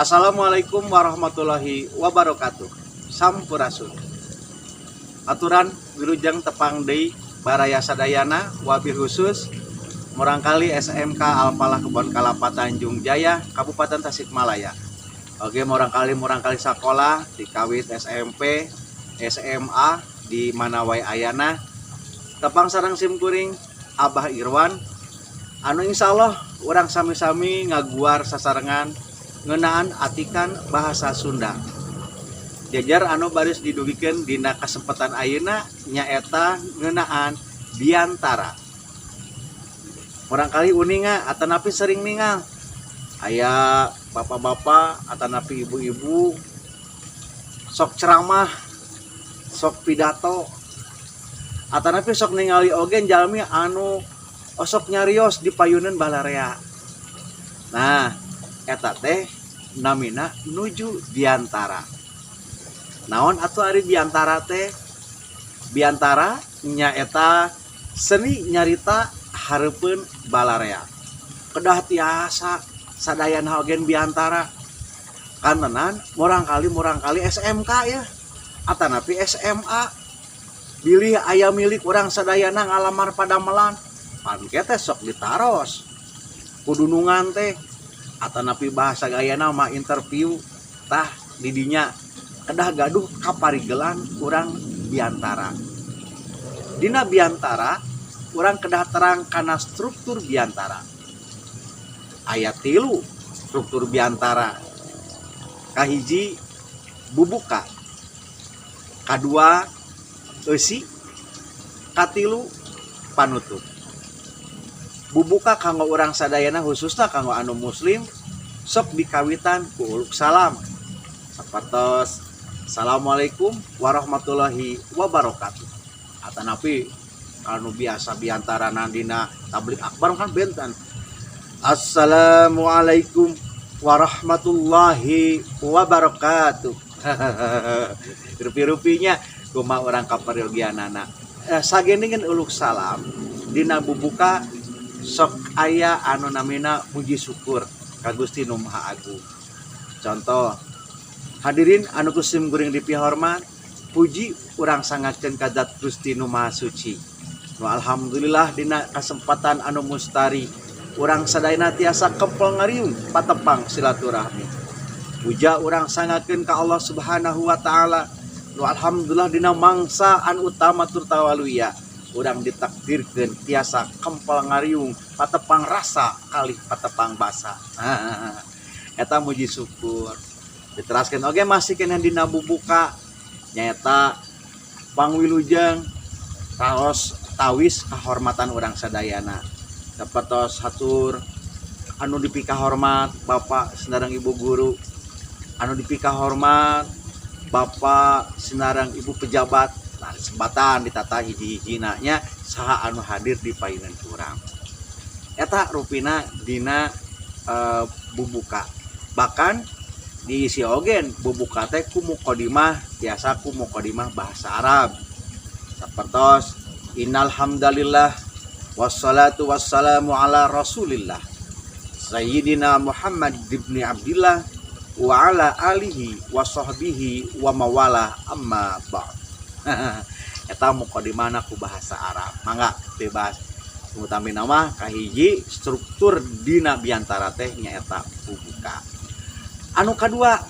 Assalamualaikum warahmatullahi wabarakatuh. Sampurasun. Aturan wilujeng tepang deui baraya sadayana, wabil khusus murangkali SMK Al-Falah Kebon Kalapa, Tanjung Jaya, Kabupaten Tasikmalaya. Oke, murangkali murangkali sekolah dikawit SMP, SMA di mana wae ayana, tepang sareng simkuring Abah Irwan anu insya Allah urang sami-sami ngaguar sasarengan ngeunaan atikan bahasa Sunda. Jajar anu baris didugikeun dina kesempatan ayeuna nyaeta ngeunaan biantara. Murangkali uninga atanapi sering ningal aya bapak-bapak atanapi ibu-ibu sok ceramah, sok pidato, atanapi sok ningali oge jalmi anu osok nyarios di payunan balarea. Nah, eta teh namina nuju biantara. Naon atuh ari biantara teh? Biantara nyaeta seni nyarita hareupeun balarea. Kedah tiasa sadayana ogen biantara. Kantenan murangkali murangkali SMK ya atanapi SMA, bilih aya milik urang sadayana ngalamar padamelan, pan teh sok ditaros ku dunungan teh atanapi bahasa gayana mah interview. Tah, didinya kedah gaduh kaparigelan urang biantara. Dina biantara urang kedah terang karena struktur biantara. Aya tilu struktur biantara: kahiji bubuka, kadua eusi, katilu panutup. Bubuka kanggo urang sadayana, khususnya kanggo anu muslim, sok dikawitan ku uluk salam sapertos "Assalamualaikum warahmatullahi wabarakatuh", atanapi anu biasa biantara dina tablig akbar kan benten, "Assalamualaikum warahmatullahi wabarakatuh". Rupi-rupinya kumaha urang kaperyogianana. Sageningan uluk salam, dina bubuka sok aya anu namina muji syukur ka Gusti Nu Maha Agung. Contoh, "Hadirin anu ku sim kuring dipihormat, puji urang sanggakeun ka Zat Gusti Nu Maha Suci. Nu alhamdulillah dina kesempatan anu mustari urang sadayana tiasa kempel ngariung patepang silaturahmi. Puja urang sanggakeun ka Allah Subhanahu wa Taala, nu alhamdulillah dina mangsa anu utama turta waluya urang ditakdirkeun tiasa kempel ngariung patepang rasa kalih patepang basa." Eta muji syukur. Diteraskeun oge masih kena dina bubuka nyaeta pangwilujeng, raos tawis kehormatan urang sadayana, sapertos hatur anu dipikahormat Bapak sinareng Ibu guru, anu dipikahormat Bapak sinareng Ibu pejabat. Nah, kesempatan ditata hiji-hijina nya saha anu hadir di payunan urang. Eta rupina dina bubuka. Bahkan diisi ogen bubuka teh ku muqaddimah, biasa ku muqaddimah bahasa Arab sapertos "Innal hamdalillah wassalatu wassalamu ala Rasulillah Sayyidina Muhammad ibni Abdillah wa ala alihi wa sahbihi wa mawala, amma ba'd." Eta muqaddimahna ku bahasa Arab. Mangga bebas. Utami nama kahiji struktur dina biantara teh nyaeta bubuka. Anu kadua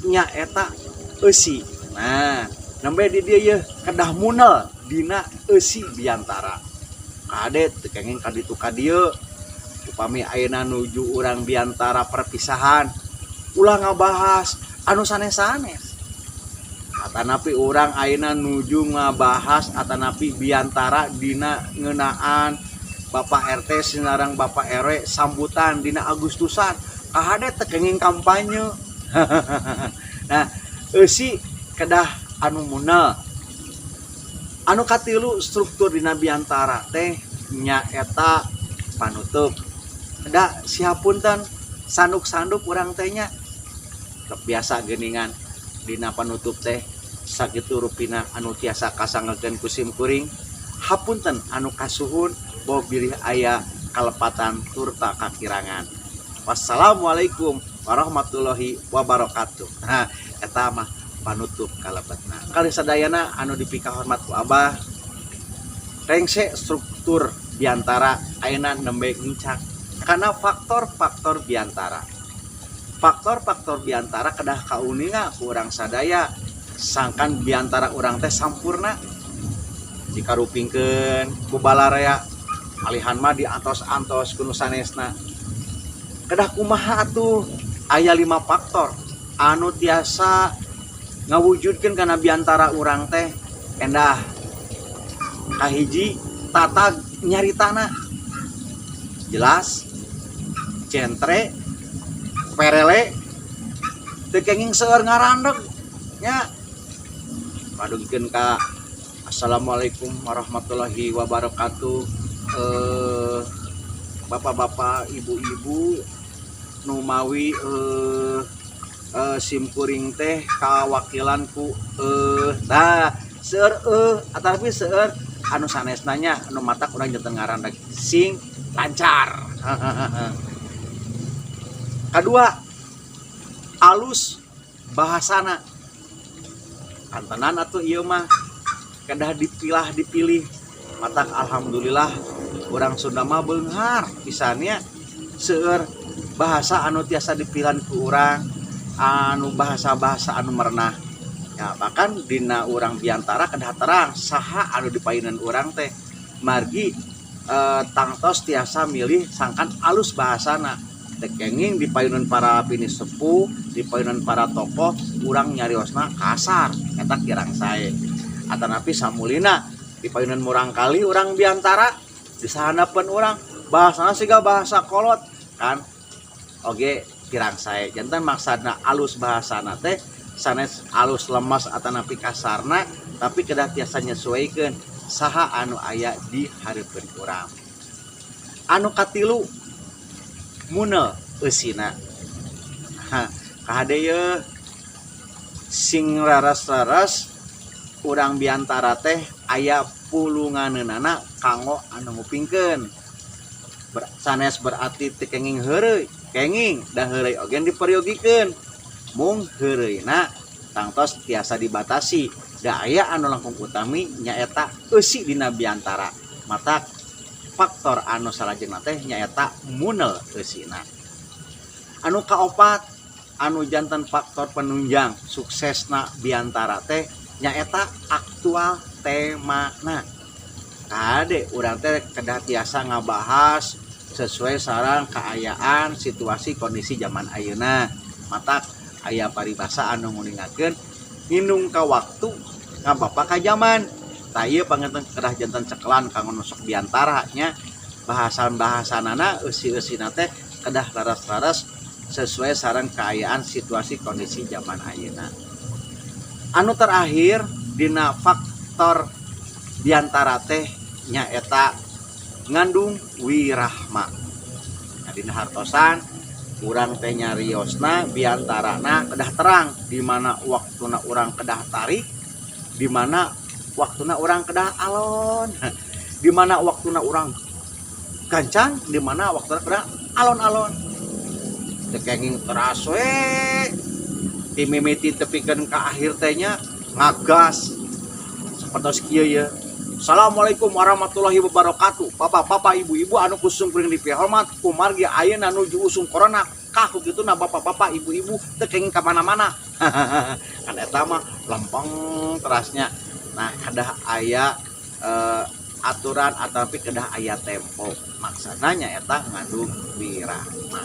nyaeta eusi. Nah, nembe di dieu yeuh kedah munel dina eusi biantara. Kade teu kenging ka ditu ka dieu. Upami ayeuna nuju urang biantara perpisahan, ulah ngabahas anu sanes-sanes. Atanapi urang ayeuna nuju ngabahas atanapi biantara dina ngeunaan Bapak RT sinareng Bapak RW sambutan dina Agustusan, kahade teu kenging kampanye. Nah, eusi kedah anu munel. Anu katilu struktur dina biantara teh nyaeta panutup. Da sihapunten, sanduk-sanduk urang teh nya biasa geuningan dina panutup teh, "Sakitu rupina anu tiasa kasanggekeun ku sim kuring, hapunten anu kasuhun boh bilih aya kalepatan turta kakirangan. Wassalamualaikum Warahmatullahi wabarakatuh. Nah, eta mah panutup kalebetna. Kali sadayana anu dipikahormat ku Abah, rengse struktur biantara ayeuna nembe ngincak karena faktor-faktor biantara. Faktor-faktor biantara kedah kauninga ku urang sadaya sangkan biantara urang teh sampurna dikarupingkeun ku balarea, malihan mah diantos-antos ku nu sanesna. Kedah kumaha atuh? Aya lima faktor anu tiasa ngawujudkeun kana biantara urang teh endah. Kahiji, tatag nyaritana jelas, jentre, perele, teu kenging seueur ngarandeg nya. Padugikeun ka assalamualaikum warahmatullahi wabarakatuh, bapak-bapak, ibu-ibu nu mawi simkuring teh kawakilan ku tah seueur ataupun seueur anu sanesna nya, anu matak urang janten ngarandeg, sing lancar. Kedua, alus bahasana. Kantenan atuh ieu mah kedah dipilah dipilih, matak alhamdulillah urang Sunda mah beunghar pisan nya, seueur bahasa anu tiasa dipilihan ku urang, anu bahasa-bahasa anu merenah ya. Bahkan dina urang biantara kedah terang saha anu dipayunan urang teh, margi tangtos tiasa milih sangkan alus bahasana. Teu kenging di payunan para pinisepuh, di payunan para tokoh, urang nyariosna kasar, eta kirang sae. Atanapi samulina di payunan murangkali urang biantara di sahanapeun urang bahasana siga bahasa kolot kan oge kirang sae. Janten maksudna alus bahasana teh sanes alus lemas atanapi kasarna, tapi kedah tiasa nyesuaikeun saha anu aya di hareupeun urang. Anu katilu, munel eusina. Ha, kahade ye sing raras-raras urang biantara teh aya pulunganeunana kanggo anu ngupingkeun. Sanes berarti teu kenging heureuy, kenging da heureuy oge diperyogikeun, mung heureuyna tangtos tiasa dibatasi, da aya anu langkung utami nyaeta eusi dina biantara. Matak faktor anu salajengna teh nyaeta munel eusina. Anu kaopat, anu janten faktor penunjang suksesna biantara teh nyaeta aktual temana. Kade urang teh kedah tiasa ngabahas sesuai sareng kaayaan situasi kondisi zaman ayeuna. Matak aya paribasa anu nguningakeun ngindung ka waktu ngabapa ka zaman. Tah, ieu panginten kedah janten cekelan kanggo nu sok biantara nya, bahasan-bahasanana, eusi-eusina teh kedah laras-laras sesuai sareng kaayaan situasi kondisi zaman ayeuna. Anu terakhir dina faktor biantara teh nyaeta ngandung wirahma. Nah, dina hartosan urang teh nyariosna biantarana kedah terang di mana waktuna urang kedah tarik, di mana waktuna urang kedah alon, di mana waktuna urang gancang, di mana waktuna kedah alon-alon. Teu kenging teras we ti mimiti tepikeun ka akhir teh nya ngagas sapertos kieu ye. Assalamualaikum warahmatullahi wabarakatuh. Bapak-bapak, ibu-ibu anu ku simkuring dipihormat, kumargi ayeuna nuju usum corona kaku kitu na, bapak-bapak, ibu-ibu teu kenging ka mana-mana. Kan eta mah lempeng terasnya. Nah, kedah aya aturan ataupun kedah aya tempo. Maksudna nyaeta ngandung wirahma.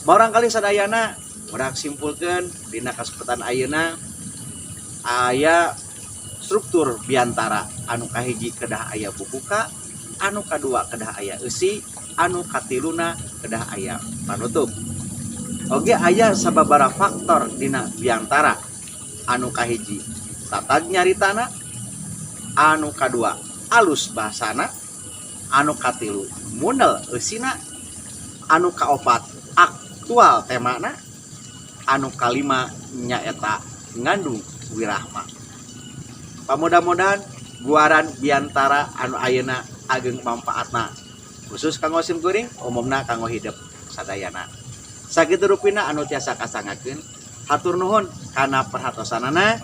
Murangkali sadayana, urang simpulkeun dina kesempatan ayeuna aya struktur biantara: anu kahiji kedah aya bubuka, anu kadua kedah aya eusi, anu katiluna kedah aya panutup. Oge aya sababaraha faktor dina biantara: anu kahiji tatag nyaritana, anu kadua alus bahasana, anu katilu munel eusina, anu kaopat aktual temana, anu kalima nyaeta ngandung wirahma. Pamudah-mudahan guaran biantara anu ayeuna ageng manfaatna, khusus kanggo sim kuring, umumna kanggo hidep sadayana. Sakitu rupina anu tiasa kasanggakeun. Hatur nuhun kana perhatosanana.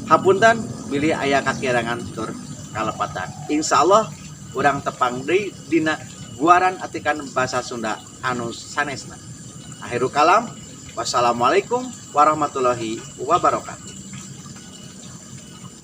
Hapunten bilih aya kakirangan tur kalepatan. Insyaallah urang tepang deui dina guaran atikan bahasa Sunda anu sanesna. Akhirul kalam, wassalamualaikum warahmatullahi wabarakatuh.